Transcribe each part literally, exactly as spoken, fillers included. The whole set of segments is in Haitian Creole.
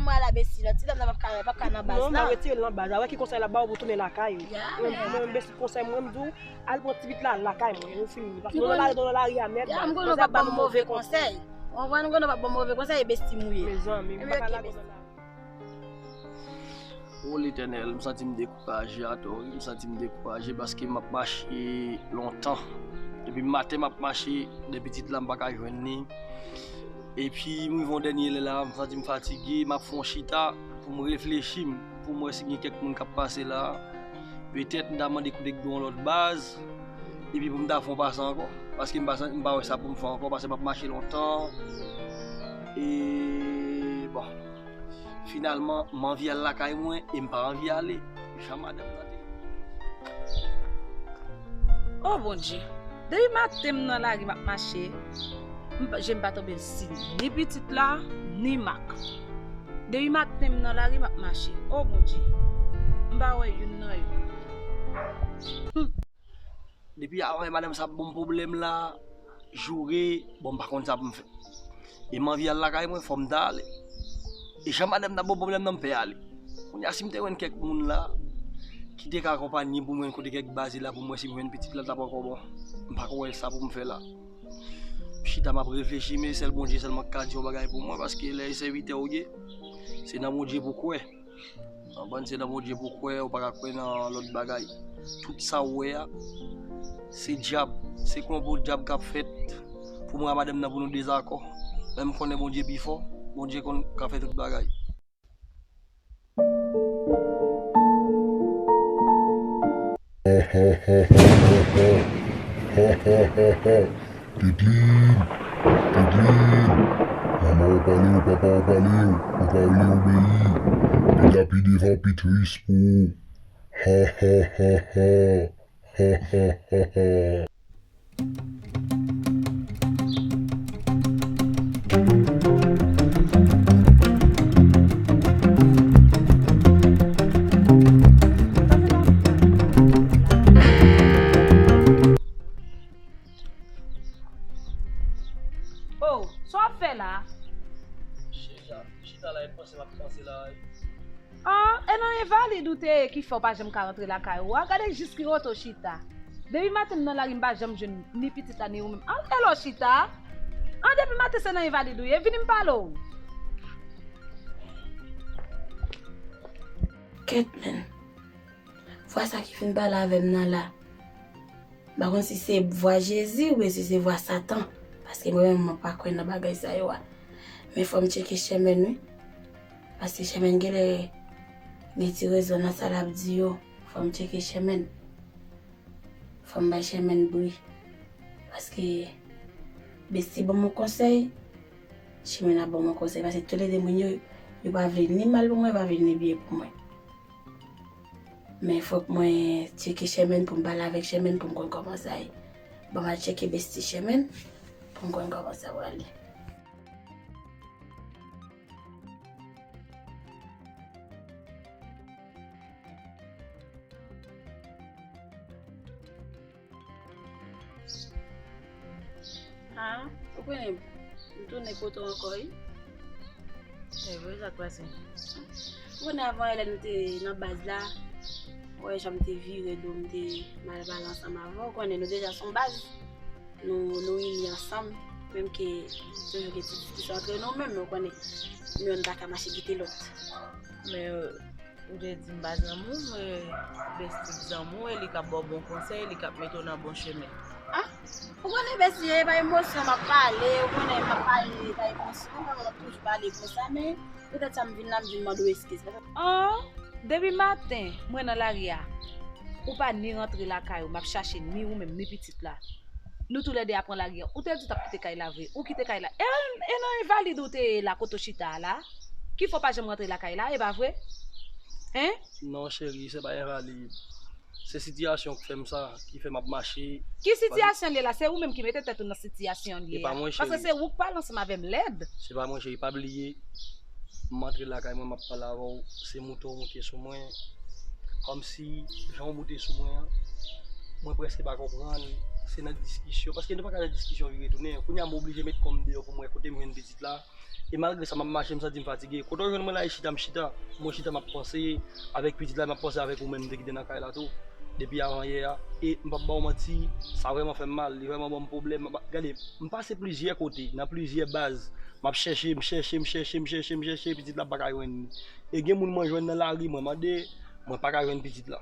Mwen la besti, lòt ti dam nan p ap ka, p ap ka nan baz la. Non, m ap retire l nan baz la. Wè ki konsèy l ap ba w pou tounen lakay ou. Mwen, mwen, besti, konsèy mwen, m di w, al pran ti pitit la lakay mwen, nou fini. Paske nou nan lari, nou nan lari a nèt. Ya, m konnen w p ap ban m move konsèy. Ou konprann, m konnen w p ap ban m move konsèy, e besti m ou ye. Mezanmi, m pa ka lage w nan lari. O Letènèl, m santi m dekouraje atò, wi, m santi m dekouraje paske m ap mache lontan. Depi maten m ap mache, depi pitit la m pa ka jwenn li. Epi m rive yon dènye lè la, m santi m fatige, m ap fè yon chita pou m reflechi, pou m wè si gen kèk moun k ap pase la. Petèt m ta mande kote k gen yon lòt baz, epi pou m ta fè yon pase ankò. Paske m pa, m pa wè sa pou m fè ankò, paske m ap mache lontan. E, bon. Finalman, m anvi al lakay mwen e m pa anvi ale. Jan madanm nan te. O Bondye, depi maten m nan lari m ap mache, m pa, je m pa tonbe si ni pitit la, ni Mak. Depi maten m nan lari m ap mache. O Bondye, m pa wè youn nan yo. Depi avan madanm sa ap ban m pwoblèm la, joure, bon, m pa konn sa pou m fè. E m anvi al lakay mwen, fò m ta ale. E jan madanm nan ban m pwoblèm nan, m pè ale. Kounye a, si m te jwenn kèk moun la, ki te ka akonpanye m pou m jwenn kote kèk baz la, pou m wè si m jwenn pitit la, t ap ankò bon. M pa ko wè sa pou m fè la. M chita, m ap reflechi, men sèl Bondye sèlman k ka di yon bagay pou mwen, paske lè e sèvitè w ye, se nan Bondye pou kwè. Konprann, se nan Bondye pou kwè, ou pa ka kwè nan lòt bagay. Tout sa ou wè a, se dyab, se konplo dyab k ap fèt pou mwen ak madanm nan pou nou dezakò. Men m konnen Bondye pi fò, Bondye konn ka fè tout bagay. Tetlin, Tetlin, manman w pale w, papa w pale w, ou pa vle obeyi. Pita pi devan pi tris pou ou. Ha, ha, ha, ha. Ha, ha, ha, ha. Oh, sa w ap fè la? Chita, chita la, e panse m ap panse la. Ah, e nan envalid ou te ye ki fè w pa janm ka rantre lakay ou a? Gade jis ki wote w chita. Depi maten m nan lari m pa janm jwenn ni pitit la ni ou menm. Al, elo chita. Ah, depi maten se nan envalid ou ye, vini m pale w. Kèt, men. Vwa sa ki fin pale avè m nan la. M pa konn si se vwa Jezi oubyen si se vwa Satan. Paske mwen menm, mwen pa kwè nan bagay sa yo a. Men fò m tcheke Sherman, wi. Paske Sherman genlè gen ti rezon nan sa l ap di yo. Fò m tcheke Sherman. Fò m bay Sherman bri. Paske Besti ban m yon konsèy, Sherman ap ban m yon konsèy. Paske toulede moun yo, yo pa vle ni mal pou mwen, yo pa vle ni byen pou mwen. Men fòk mwen tcheke Sherman pou m pale avèk Sherman pou m konn kòman sa ye. Ban m al tcheke besti Sherman pou m konn kòman sa prale. Ah, ou konnen, m tounen kote w ankò, wi. E vre, sa k pase? Ou konnen avan yè lè nou te nan baz la, ou wè jan m te vire do m te mal pale ansanm avè w, ou konnen nou deja se yon baz. Nou, nou ini ansanm, menm ke toujou gen ti diskisyon antre nou, menm ou konnen, nou youn pa ka mache kite lòt. Men, ou te di m pa zanmi w, men besti k zanmi w, e li k ap ba w bon konsèy, li k ap mete w nan bon chemen. Ah, ou konnen besti, e pa emosyon m ap pale, ou konnen m ap pale pa emosyon, m pa konn ap toujou pale konsa, men petèt sa m vin la, m vin mande w eskiz. Ah, depi maten, mwen nan lari a, ou pa ni rantre lakay ou, m ap chache ni ou menm, ni pitit la. Nou toulède ap pran lari a. Ou te di w t ap kite kay la vre. Ou kite kay la. E, e nan envalid ou te ye la, kote w chita a la? Ki fè w pa janm rantre lakay la, e pa vre? Hein? Non, cheri, se pa envalid. Se sitiyasyon k fè m sa, ki fè m ap mache. Ki sitiyasyon l ye la? Se ou menm ki mete tèt ou nan sitiyasyon l ye a. E pa mwen, cheri. Paske se ou k pale ansanm avè m lèd. Se pa mwen, cheri, pa bliye. M antre lakay mwen, m ap pale avè w, se moute w moute sou mwen. Kòmsi, jan w moute sou mwen an, mwen prèske pa konprann. Se nan diskisyon, paske nou pa ka nan diskisyon vire tounen. Kounye a, m oblije met kò m deyò pou m wè kote m jwenn pitit la. E malgre sa, m ap mache, m santi m fatige. Kote w jwenn mwen la, e chita m chita. Mwen chita, m ap panse avèk pitit la, m ap panse avèk ou menm, m te kite nan kay la tou. Depi avan yè a. E m p ap ba w manti, sa vrèman fè m mal, li vrèman ban m pwoblèm. M ap, gade, m pase plizyè kote, nan plizyè baz. M ap chèche, m chèche, m chèche, m chèche, m chèche, pitit la m pa ka jwenn li. E gen moun mwen jwenn nan lari, mwen mande, mwen pa ka jwenn pitit la.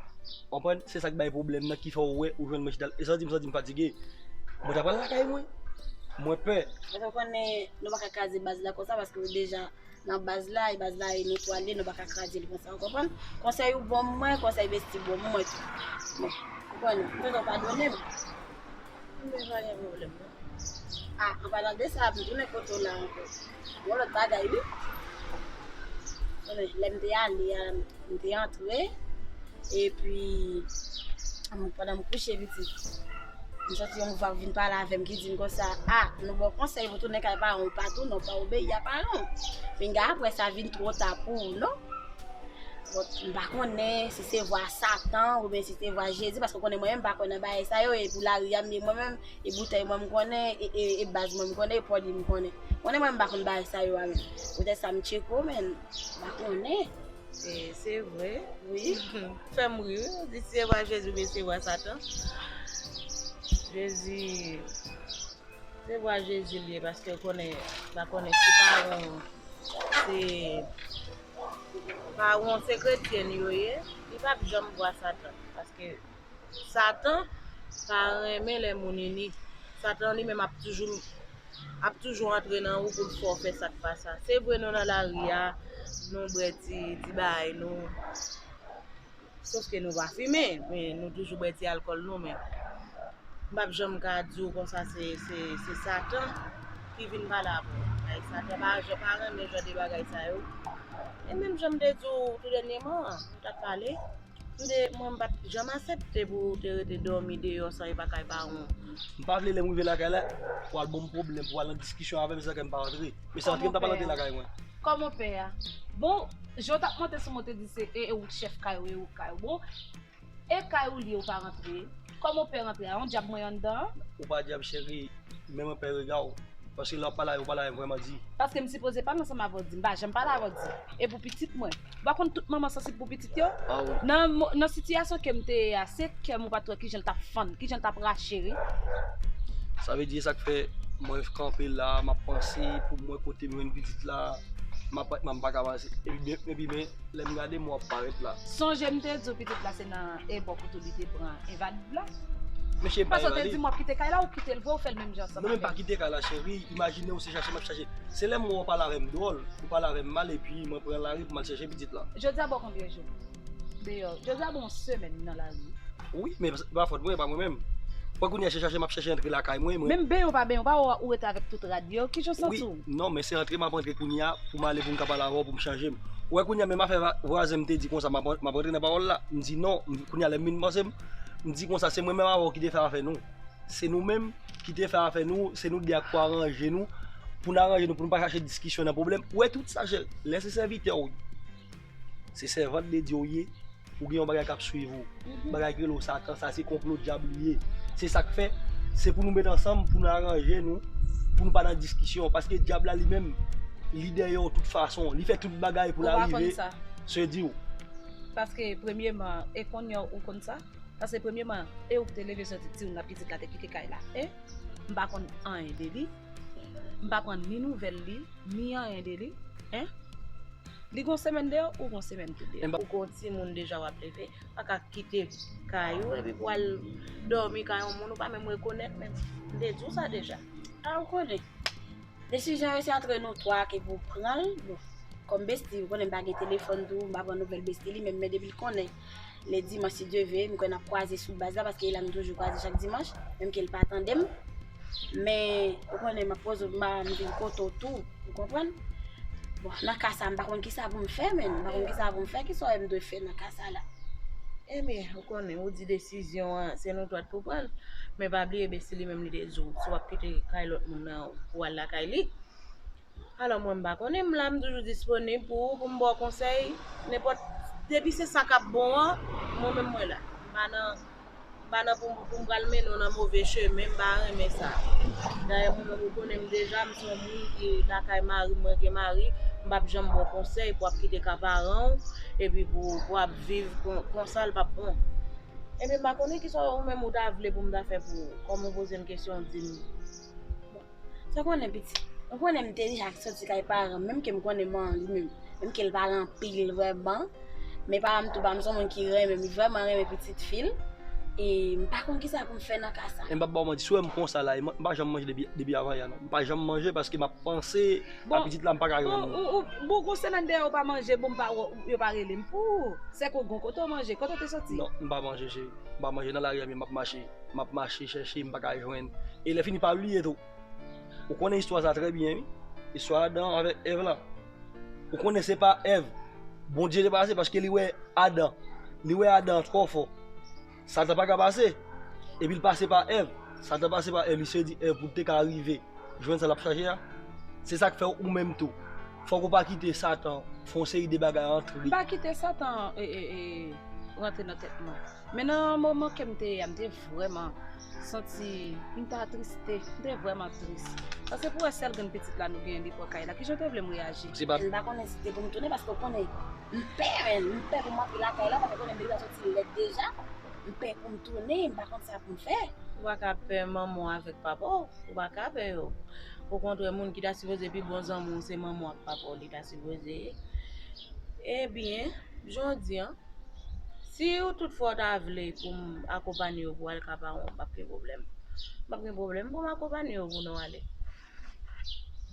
Konprann? Se sa k bay pwoblèm nan ki fè w wè ou jwenn mwen chita. E santi m, santi m fatige. Mwen ta pral lakay mwen. Mwen pè. Paske w konnen, nou pa ka kraze baz la konsa, paske deja nan baz la, e baz la, e nou twa li, nou pa ka kraze l konsa, w konprann? Konsèy ou ban mwen, konsèy besti ban mwen tou. Bon, ou konnen, m toujou padone m. Men pa gen pwoblèm, non. A, an palan de sa, m tounen kote w la ankò. Yon lòt bagay, wi. Konnen, lè m te ale a, m te antre, epi, m, pandan m kouche, pitit, m santi yon vwa vin pale avè m ki di m konsa, a, nou ba w konsèy pou tounen kay paran w pa tou, non, pa obeyi a paran w. Pinga apre sa vin twò ta pou ou, non? Bon, m pa konnen si se vwa Satan oubyen si se vwa Jezi, paske w konnen mwen menm m pa kwè nan bagay sa yo, e pou lari a m ye mwen menm, e boutèy mwen m konnen, e, e, e baz mwen m konnen, e pwodui m konnen. Konnen mwen m pa konn bagay sa yo a menm. Poutèt sa m tcheke w, men m pa konnen. E, se vre, wi. Fè m ri, wi. Ou di se vwa Jezi oubyen se vwa Satan. Jezi, se vwa Jezi l ye, paske w konnen, m pa konnen si paran w se, paran w se kretyèn yo ye, li p ap janm vwa Satan, paske Satan pa renmen lè moun ini. Satan li menm ap toujou, ap toujou antre nan ou pou l fè w fè sa k pa sa. Se vre nou nan lari a, nou bwè ti, ti bagay nou. Sof ke nou pa fimen, men nou toujou bwè ti alkòl nou, men m p ap janm ka di w konsa se, se, se Satan ki vin pale avè w. Ay, Satan pa, pa renmen jan de bagay sa yo. E menm jan m te di w tou dènyèman an, nou t ap pale, m te, mwen m pa t janm aksepte pou w te rete dòmi deyò san epa kay paran w. M pa vle lè m rive lakay la, pou al ban m pwoblèm, pou al nan diskisyon avè m, se sa k fè m pa rantre. Men se rantre m ta pral rantre lakay mwen. Kòman pè a? Bon, jan w t ap monte sou mwen, w te di se e, e ou k chèf kay ou, e ou k kay ou. Bon, e kay ou li ye, ou pa rantre. Kòman w pè rantre a? Yon dyab mwen anndan an? Ou pa dyab, cheri, men mwen pè rega w. Paske lè w ap pale avè m, ou pale avè m vrèman di. Paske m sipoze pale ansanm avè w di, m pa janm pale avè w di. E pou pitit mwen. Ou pa konn tout manman sansib pou pitit yo? A wi. Nan mo-, nan sitiyasyon ke m te ye a, se kè m ou pa t wè kijan l t ap fann, kijan l t ap rache, wi. Sa vle di, e sa k fè mwen kanpe la, m ap panse pou m wè kote m jwenn pitit la, m ap, m pa ka panse. Epi byen, epi men, lè m gade m w ap parèt la. Sonje m te di w pitit la se nan ebòk ou tou li te pran envalid la. Mesye pa envalid. Paske w te di m w ap kite kay la, ou kite l vre, ou fè l menm jan ansanm avè l. Non, men pa kite kay la, cheri. Imajine w se chache m ap chache. Se lè m wè w pale avè m dwòl, ou pale avè m mal, epi mwen pran lari pou m al chèche pitit la. Jodi a ba w konbyen jou? Deyò. Jodi a ba w yon semèn nan lari. Wi, men se pa fòt mwen, e pa mwen menm. Wè kounye a se chache m ap chèche antre lakay mwen, mwen. Menm benyen w pa benyen, w pa wè ou rete avèk tout rad yo. Kijan w santi w? Wi, non, men se antre m ap antre kounye a pou m ale pou m ka pale avè w pou m chanje m. Ou wè kounye a menm afè va-, vwazen m te di konsa m ap, m ap rantre nan pawòl la. M di non, m, kounye a lè m vin panse m, m di konsa se mwen menm avè w ki te fè afè nou. Se nou menm ki te fè afè nou, se nou de ak pou aranje nou, pou n aranje nou, pou nou pa chache diskisyon nan pwoblèm. Ou wè tout sa, chè, lè se sèvitè w ye, se sèvant de Dye w ye, ou gen yon bagay k ap swiv ou. Mhm. Bagay ki rele w Satan, sa se konplo dyab li ye. Se sa k fè, se pou nou met ansanm, pou nou aranje nou, pou nou pa nan diskisyon. Paske dyab la li menm, li dèyè w tout fason. Li fè tout bagay pou l arive. Ou pa konn sa. Se di w. Paske premyeman, e kounye a ou konn sa? Paske premyeman, e ou ki te leve soti di w nan pitit la te kite kay la, en? M pa konn anyen de li. M pa pran ni nouvèl li, ni anyen de li, en? Li gon semèn deyò, ou gon semèn tou deyò. Ou gon timoun deja w ap leve, pa ka kite kay ou epi pou al dòmi kay yon moun ou pa menm rekonèt menm. M te di w sa deja. A, ou konnen. Desizyon yo se antre nou twa ke pou pran l. Bon, kòm besti, ou konnen m pa gen telefòn tou, m pa pran nouvèl besti li menm, men depi l konnen lè dimanch si Dye vle, m kwè n ap kwaze sou baz la, paske e la nou toujou kwaze chak dimanch, menm ke l pa tande m. Men, ou konnen m ap poze w, m pa, m vin kote w tou, ou konprann? Bon, nan ka sa, m pa konn kisa pou m fè, men, m pa konn kisa pou m fè, kisa w wè m dwe fè nan ka sa la? Ebyen, ou konnen, ou di desizyon an, se nou twa k pou pran l. Men pa bliye, besti li menm li te di w, si w ap kite kay lòt moun nan, pou w al lakay li. Alò, mwen, m pa konnen, m la, m toujou disponib pou ou, pou m ba w konsèy, nenpòt, depi se sa k ap bon an, mwen menm, mwen la. M pa nan, m pa nan pou, pou m pral mennen w nan move chemen, m pa renmen sa. Dayè, mwen menm, ou konnen m deja, m se yon moun ki lakay mari, mwen gen mari, m p ap janm ba w konsèy pou w ap kite ka paran w, epi pou, pou w ap viv kon, konsa, l p ap bon. Ebyen, m pa konnen kisa ou menm ou ta vle pou m ta fè pou ou. Kòm ou poze m kesyon, di m. Sa konnen pitit. Ou konnen m te deja soti kay paran m, menm ke m konnen manman li menm. Menm ke l pa gen anpil vrèman. Men paran m tou ba m se yon moun ki renmen, li vrèman renmen pitit fi l. E m pa konn kisa pou m fè nan ka sa. E m p ap ba w manti, si w wè m konsa la, e m pa janm manje depi, depi avan yè non. M pa janm manje paske m ap panse a pitit la, m pa ka jwenn li. Bon, ou, ou, bon, gon semèn dèyè ou pa manje, bon, m pa, yo pa rele m pou ou. Sèke w gon kote w manje, kote w te soti? Non, m pa manje, cheri. M pa manje nan lari a, men m ap mache. M ap mache chèche, m pa ka jwenn. E lè fini, pa bliye tou. Ou konnen istwa sa trè byen, wi. Istwa Adan avèk Èv la. Ou konnen se pa Èv Bondye te pase paske li wè Adan. Li wè Adan twò fò. Satan pa ka pase. Epi l pase pa Èv. Satan pase pa Èv, li sedi Èv pou l te ka rive jwenn sa l ap chache a. Se sa k fè ou menm tou. Fòk ou pa kite Satan fè yon seri de bagay antre. M pa kite Satan, e, e, e, rantre nan tèt mwen. Men nan moman ke m te ye a, m te vrèman santi, m t atriste, m te vrèman tris. Paske pou wè sèl grenn pitit la nou genyen, li pran kay la, kijan w te vle m reyaji? Se pa M pa konnen si te pou m tounen, paske w konnen, m pè, m pè pou m antre lakay la, paske w konnen m deja soti lèd deja. M pè pou m tounen, m pa konn sa pou m fè. Ou pa ka pè manman w avèk papa w, ou pa ka pè yo. Okontrè, moun ki ta sipoze pi bon zanmi w, se manman w ak papa w, li ta sipoze ye. Ebyen, jan w di an, Si ou toutfwa w ta vle pou m akonpanye w pou w al ka paran w, m p ap gen pwoblèm. M p ap gen pwoblèm pou m akonpanye w pou nou ale.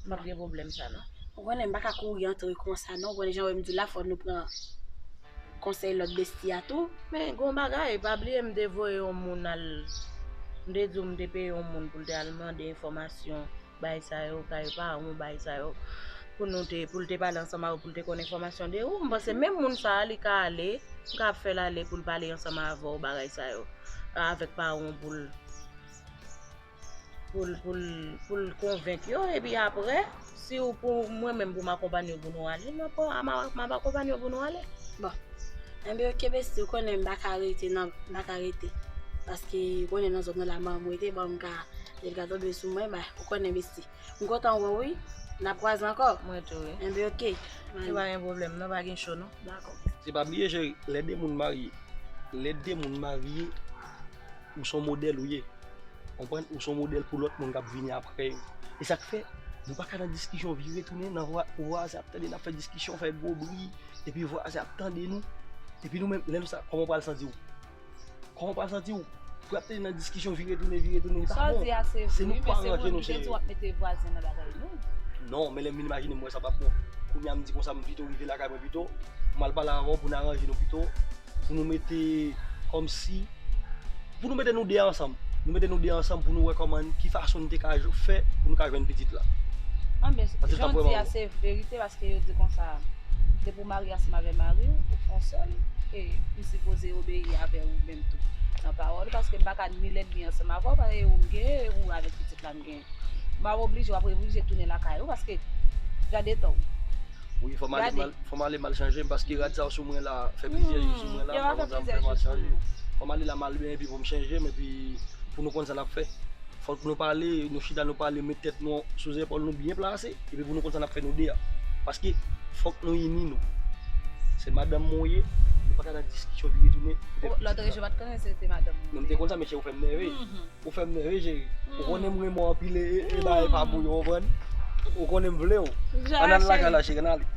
M p ap gen pwoblèm sa non. Ou konnen m pa ka kouri antre konsa non, ou konnen jan w wè m di w la, fò nou pran konsèy lòt besti a tou. Men gon bagay, pa bliye m te voye yon moun al, m te di w m te peye yon moun pou l te al mande enfòmasyon bagay sa yo, kay paran w, bagay sa yo, pou nou te, pou l te pale ansanm avè w, pou l te konn enfòmasyon de ou. M panse menm moun sa a, li ka ale, m ka fè l ale pou l pale ansanm avè w, bagay sa yo, avèk paran w, pou l, pou l, pou l, pou l konvenk yo, epi apre, si w, pou mwen menm, pou m akonpanye w, pou nou ale, m ap, m ap, m ap akonpanye w pou nou ale. Bon. Enben, oke, besti, ou konnen m pa ka rete, non, m pa ka rete. Paske, ou konnen nan zòn nan la, manman m rete, bon, m ka, lè l ka tonbe sou mwen, ba, ou konnen, besti. M kontan wè w, wi. N ap kwaze ankò. Mwen tou, wi. Enben, oke. Se pa gen pwoblèm, non, pa gen cho, non. Dakò. Se pa bliye, cheri, lè de moun marye, lè de moun marye, ou se yon modèl ou ye. Konprann? Ou se yon modèl pou lòt moun k ap vini apre yo. E sa k fè, nou pa ka nan diskisyon vire tounen nan vwa-, pou vwazen ap tande n ap fè diskisyon, fè gwo bri, epi vwazen ap tande nou. Epi nou menm, lè nou sa, kòman w pral santi w? Kòman w pral santi w? Pou y ap tande nan diskisyon vire tounen, vire tounen, li pa bon. Sa w di a se vre, men se ou menm ki te di w ap mete vwazen nan bagay nou. Non, men lè m vin imajine m wè sa p ap bon. Kounye a m di konsa m pito rive lakay mwen pito, m al pale avè w pou n aranje nou pito. Pou nou mete kòmsi, pou nou mete nou de ansanm. Nou mete nou de ansanm pou nou wè kòman, ki fason nou te ka fè pou nou ka jwenn pitit la. An, men jan w di a se verite, paske yo di konsa, depi w marye ansanm avè mari w, ou fè yon sèl, e ou sipoze obeyi avè ou menm tou, nan pawòl ou, paske m pa ka ni lènmi ansanm avè w, paske ou m gen, ou avèk pitit la m gen. M ap oblije, w ap oblije tounen lakay ou, paske gade tan w. Wi, fò m ale, gade. Fò m ale m al chanje m, paske rad sa yo sou mwen la, fè plizyè jou sou mwen la, m pa konn sa m fè m al chanje. Fò m ale la m al byen epi pou m chanje m, epi pou nou konn sa n ap fè. Fòk nou pale, nou chita, nou pale, met tèt nou sou zepòl nou byen plase, epi pou nou konn sa n ap fè nou de a. Paske fòk nou ini nou. Se madanm mwen w ye, nou pa ka nan diskisyon vire tounen. Lòt jou m pa t konnen se te madanm mwen. Non, m te konn sa, men cheri, ou fè m nève. Ou fè m nève, cheri. Ou konnen m renmen w anpil e, e, e bagay pa pou yo, konprann? Ou konnen m vle w. Ann al lakay la, cheri, ann ale.